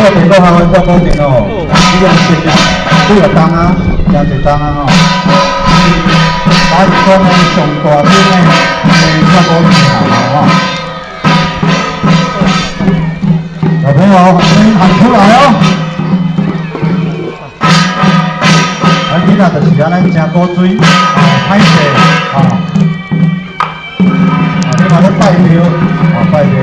鼓阵，阁台湾跳鼓阵哦，已经成立几若冬啊，诚济冬啊吼。是嘉义县的上大间的跳鼓阵学校吼。小朋友，声音喊出来哦！咱囡仔就是按呢，真古锥，哦，歹势，哦，啊，你嘛咧拜庙，哦，拜庙。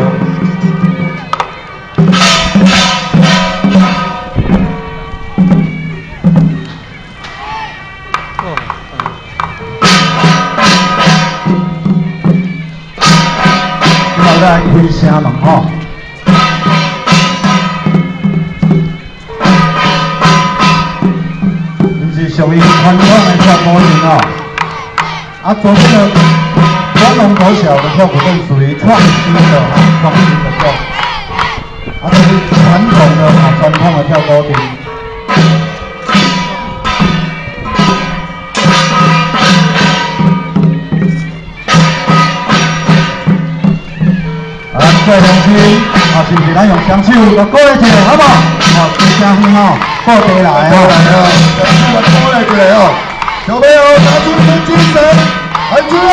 这摆来开声门吼。属于传统的跳鼓阵哦，啊，左边的光荣国小的跳鼓阵属于创新的哈，创新的跳，啊，这是传统的哈，传统的跳鼓阵。啊，咱做良心，啊，是毋是咱用双手来鼓励一下，好无？哦，真声远哦，鼓地来哦。过来过来哦，小朋友拿出你的精神，喊出来！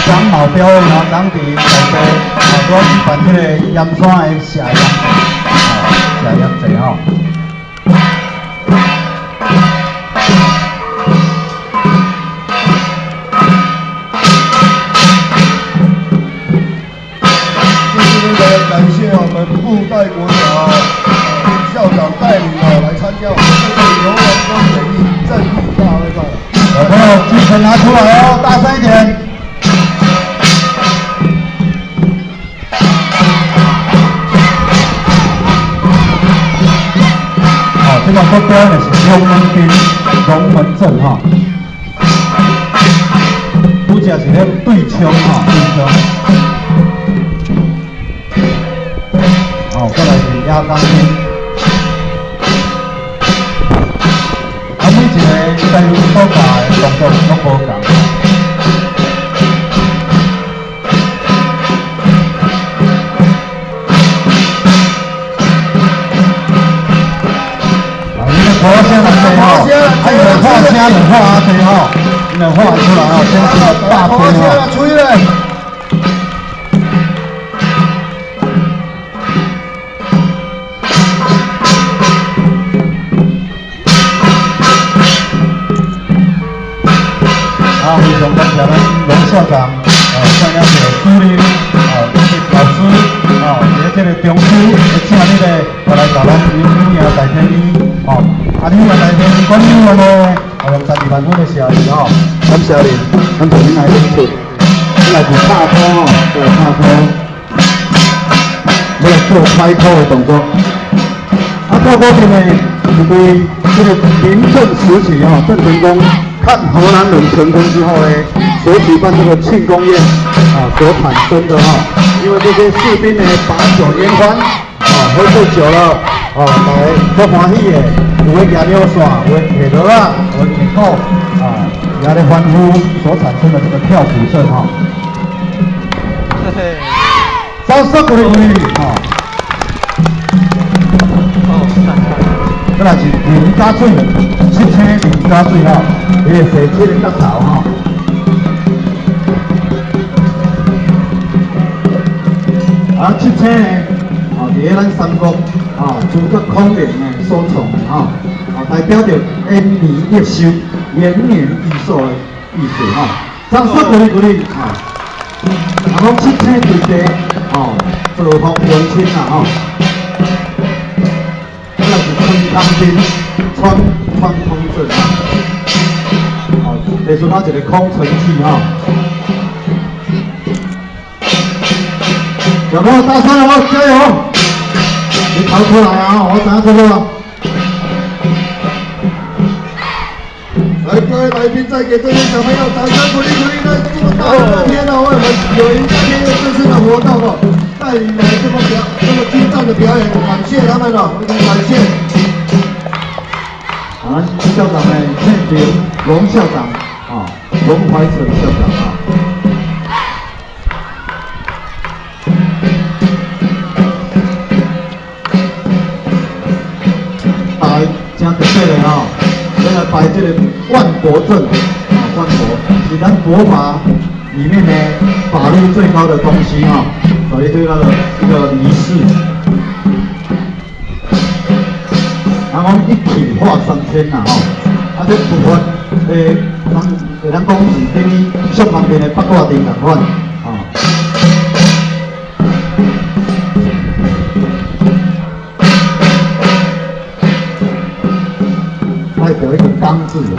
昨嘛有表演哦，昨伫内地哦，拄举办这个盐山的谢盐祭，哦，谢盐祭吼。这是那个感谢我们布袋国小校长带领哦来参加我们这次游龙舟简易正义大会赛。小朋友精神拿出来哦，大声一点。哦，这个国标的是龙门阵，龙门阵哈。拄则是咧对冲哈，对冲。哦，过来是压钢筋。啊，每一个在阮所教的动作拢无仝。啊，你个鼓声来济吼，啊，伊就喊声就喊啊济吼，伊就喊出来吼，声是大声吼。吹咧！啊，非常感谢咱龙校长，带领着主任，老师，伫咧这个中秋的正日咧，过来共咱牛营大天医，哦，啊，牛营大天医管理员呢，用12万分的谢意吼，感谢您，咱就恁来演出，这来是拍鼓吼，这来拍鼓，要来做开鼓的动作。啊，跳鼓阵呢，是对这个民政时期吼，郑成功看荷兰人成功之后呢，所举办这个庆功宴啊，所产生的哈，因为这些士兵呢把酒言欢啊，喝醉酒了啊，来足欢喜的，有的举鸟线，有的提锣仔，有的提鼓啊，也咧欢呼所产生的这个跳鼓阵哈。掌声鼓励鼓励啊！再来是林家水，七星林家水吼，伊个坐七个角头吼。啊，七星呢，哦，伫咧咱三国啊，诸葛孔明呢所创的吼，啊，代表著延年益寿、延年益寿的意思吼。掌声鼓励鼓励啊！啊，讲七星坠地，哦，造福乡亲啦吼。这是春江镇穿穿空阵啊，哦，这阵啊一个空城计哈。小朋友大声哦，加油！你跑出来啊，我知影这个。来，各位来宾，再给这些小朋友掌声鼓励鼓励！在这么大的天呢，为我们有赢家天这次的活动哦，带领来这么精湛的表演，感谢他们了，非常感谢。啊，校长呢，庆林龙校长啊，龙怀成校长啊。萬佛陣啊，萬佛是咱佛法裡面呢法律最高的東西哈，法律最高的一個儀式。然後一體化三千啦吼，啊這部分咱會當講是等於上方便的八卦陣仝款啊。代表一個剛字啊。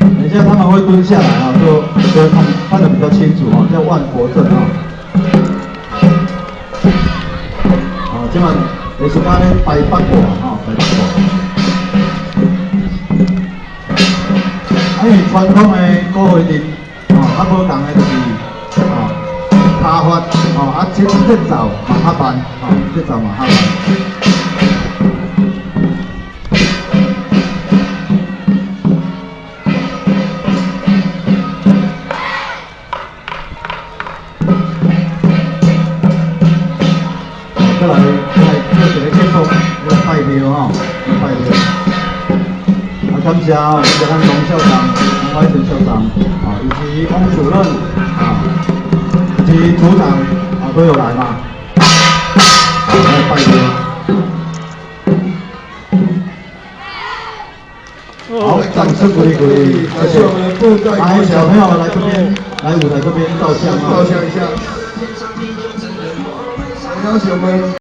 等一下他們會蹲下來啊，就會看得比較清楚啊，叫萬佛陣啊。啊，這馬藝術家咧擺八卦啊，擺八卦。啊，因為傳統的鼓會陣，哦，較無仝的就是哦，跤法，哦，啊，節奏嘛較慢，哦，節奏嘛較慢。再來，再來做一個結束，來拜廟吼，來拜廟。啊，感謝哦，感謝咱龍校長、王懷成校長啊，以及翁主任啊，以及組長啊，都有來嘛。啊，來拜廟。好，掌聲鼓勵鼓勵，謝謝。來，小朋友來這邊，來舞台這邊照相啊。照相一下。邀請我們。